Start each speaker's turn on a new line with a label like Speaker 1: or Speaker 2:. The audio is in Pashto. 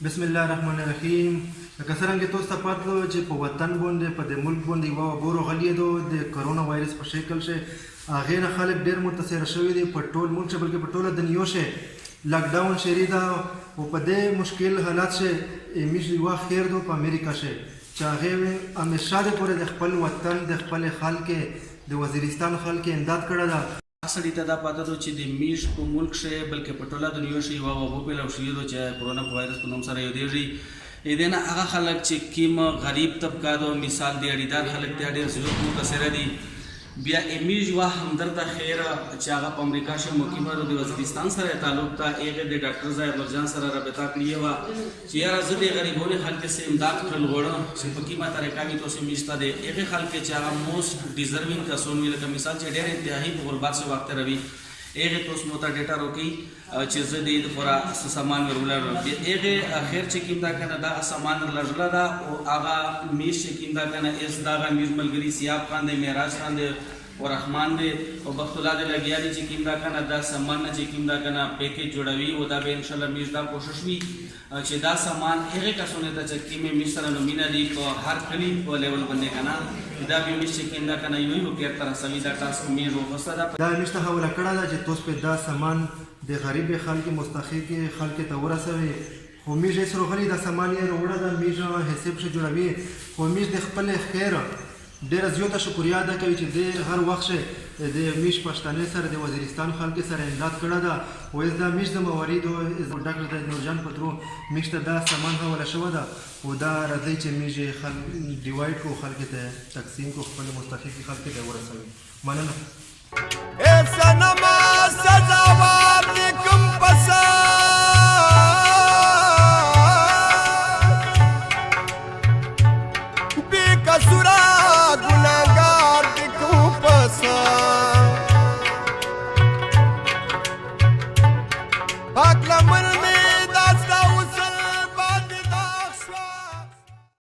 Speaker 1: بسم الله الرحمن الرحیم. لکه څرنګه تاسو ته پته ده چې په وطن باندې، په د ملک باندې یوه وبا راغلې ده د کرونا وایرس په شکل شي. هغې نه خلک ډېر متاثر شوي دي، په ټول ملک شي بلکې په ټوله دنیا شي لاک ډاون شری ده. او په دې مشکل حالات شي میش یوه خیر ده په امریکا شي چې هغې همیشه د پورې د خپل وطن، د خپل خلک، د وزیرستان خلک امداد کړی ده.
Speaker 2: سړي ته دا پته ده چې د میش په ملک شي بلکې په ټوله دنیا شي یوه وبا پیلاو شوې ده چې کرونا په وایرس په نوم سره یادېږي. دې نه هغه خلک چې کیم غریب طبقه ده، مثال دیاړیدار خلک دی، ډېر زیات متاثره دي. بیا امیج یوه همدرده خیر چې هغه په امریکا شي مقیمه ده، د وزیرستان سره تعلق ده، هغې د ډاکټر زاهد مرجان سره رابطه کړې وه چې یاره زه د غریبونې خلک سه امداد کړل غواړم چې په کیمه طریقه وي تاسو میش ته د هغې خلک چې هغه موسټ ډیزرونګ کسون وي، لکه مثال چې ډېر انتهایي په غربت سه وخت روي، هغې تاسو مو ته ډیټا راکړي چې زه دې دپاره څه سامان ور ولرم. بیا هغې خیر چې کوم ده که نه دغه سامان ورلږله ده. او هغه میش چې کوم ده که نه اس دغه میش ملګري سیاب خان دی، معراج خان دی او رحمان دی او بخت الله دی لګیا دي چې کوم ده که نه دا سامان نه چې کوم ده که نه پیکیج جوړوي. او دا به انشاءالله میش دا کوشش وي چې دا سامان هغې کسانو ته چې کومې میش سره نومینه دي په هر کلي په لیول باندې که نه دا به میش چې کوم ده که نه یو یو کیر ته رسوي. دا ټاسک میش وغوسته ده.
Speaker 1: دا میش ته حواله کړه ده چې تاسو په دا سامان د غریب خلک، مستحق خلک ته ورسوي. خو میش یې سره غلي دا سامان یې راوړه ده، میش حساب شه جوړوي. خو میش د خپل خیر ډېره زیاته شکریا ادا کوي چې د هر وخت شه د میش پښتنې سره، د وزیرستان خلک سره امداد کړه ده. او اس دا میش ذمهواري ده، ډاکټر زاهد نورجان په ترو میش ته دا سامان حواله شوه ده. او دا راځي چې میش یې ډیوایډ کو، خلک ته تقسیم کو، خپل مستحق خلک ته ورسوي. مننه.
Speaker 3: اے صنما سزاوار دې کوم پسا، بے قصورا گناہگار دې کوم پسا، پاک لمن.